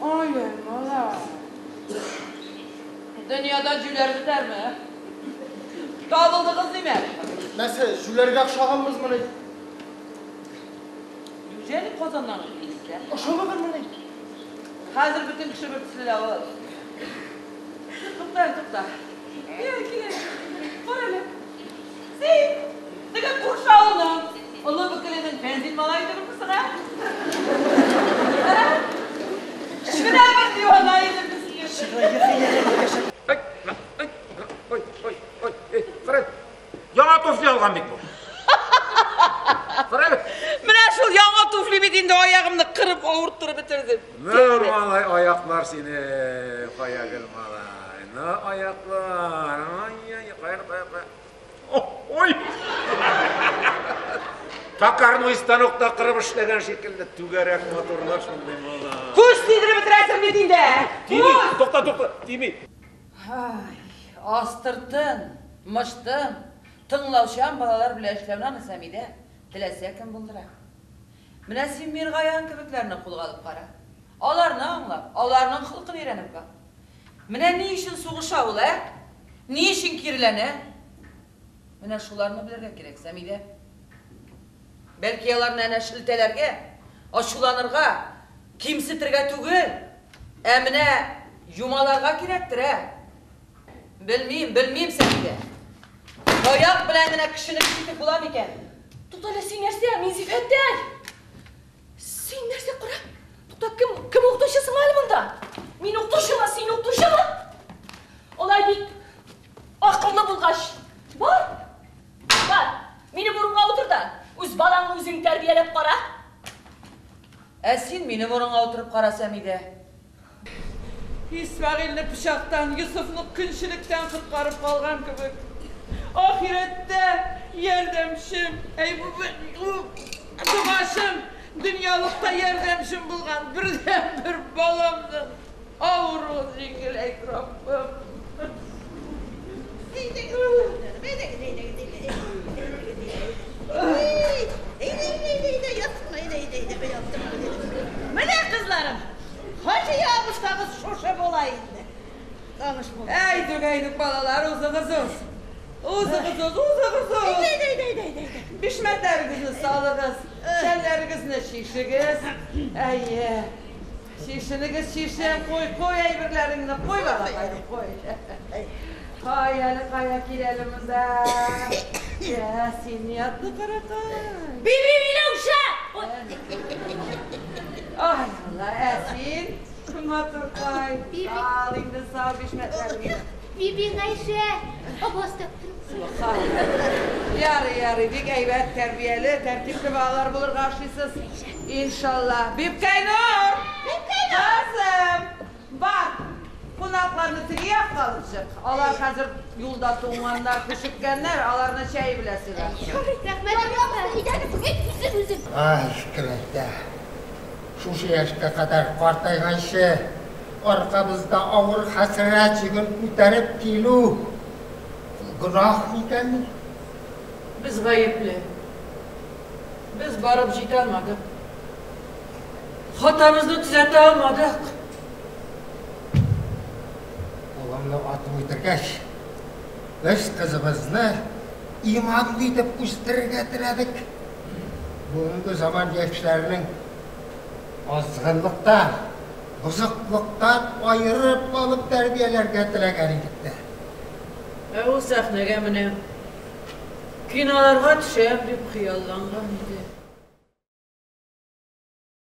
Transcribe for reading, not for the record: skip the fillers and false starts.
Ай, малай. Дөньяда җүләр бетәрме? Табылдыгыз димәк. Нәрсә, җүләргә охшаганбызмыни? Неужели Казаннан ук килдегез? Ошамадымыни? Хәзер бөтен кеше бер төсле дә ул. Тукта, тукта. Кил, кил. Кара әле. Син, теге күрше авылның Олы Бөкеленең Фәнзил малае түгелме соң, ә? Кечкенә бер дивана идем без. Ай, ай, ой, ой, ой, эй, кара. Яңа туфли алган бит бу. Кара әле. Менә шул яңа туфли бит инде аягымны кырып авырттырып бетерде. Ну, малай, аяклар сине, кая гел малай. Ну, аяклар. Ай, ай, кая, кая, кая. Ой! Токарный станокта кырып эшләгән шикелле түгәрәк матурлар шундый малай. Күз тидереп бетерәсең бит инде. Тими, тукта, тукта, тими. Ай, астыртын, мыштым, тыңлаучан балалар белән эшләүне аны Сәмидә теләсә кем булдыра. Менә син Миргаян кебекләрне кулга алып кара. Аларны аңлап, аларның холкын өйрәнеп бак. Менә ни өчен сугыша ул, ә? Ни өчен киреләнә? Менә шуларны белергә кирәк, Сәмидә. Бәлки аларны әнә шелтәләргә, ачуланырга, кимсетергә түгел, ә менә юмаларга кирәктер, ә? Белмим, белмим, Сәмидә. Таяк белән генә кешене кисетеп була микән? Тукта әле, син нәрсә? Мин Зифәттәй! Син нәрсә, кара? Тукта, кем, кем укытучы соң әле монда? Мин укытучымы, син укытучымы? Алай бит акыллы булгач, бар, бар, минем урынга утыр да, үз балаңны үзең тәрбияләп кара. Ә син минем урынга утырып кара, Сәмидә. Исмәгыйльне пычактан, Йосыфны көнчелектән коткарып калган кебек. Ахирәттә ярдәмчем, әй, догачым, дөньялыкта ярдәмчем булган бердәнбер баламның авыруын җиңеләйт, Раббым. Менә кызларым, Хаҗия абыстагыз шушы була инде. Таныш бул. Әйдүк, әйдүк, балалар, узыгыз уз. Узыгыз уз, узыгыз уз. Әйдә, әйдә, әйдә, әйдә. Бишмәтләрегезне салыгыз, шәлләрегезне чишегез. Әйе. Чишенегез, чишен, куй, куй әйберләреңне, куй, балакай, куй. Кая әле, кая кил әле монда. Я, син ни атлы каракай? Биби Миләүшә! Ай, Алла, ә син, матуркай. Биби. Сал инде, сал бишмәтләреңне. Биби Гайшә, абасты. Сухан. Ярый, ярый, бик әйбәт, тәрбияле, тәртипле балалар булырга охшыйсыз. Иншалла. Бибкәйнур! Бибкәйнур! Кызым! Бар, кунакларны теге якка алып чык. Алар хәзер юлда туңганнар, күшеккәннәр, аларны чәй белән сыйла. Рәхмәт, абыстай. Үзем, үзем. Ай, келәттә. Шушы яшькә кадәр картайганчы, аркабызда авыр хәсрәт йөген күтәреп килү гөнаһ микәнни? Без гаепле. Без барып җитә алмадык. Хатабызны төзәтә алмадык. Улымны атып үтергәч, без кызыбызны иманлы итеп үстерергә теләдек. Бүгенге заман яшьләренең азгынлыктан, бозыклыктан аерып алып тәрбияләргә теләгән идек тә. Ә ул сәхнәгә менә киноларга төшәм дип хыялланган иде.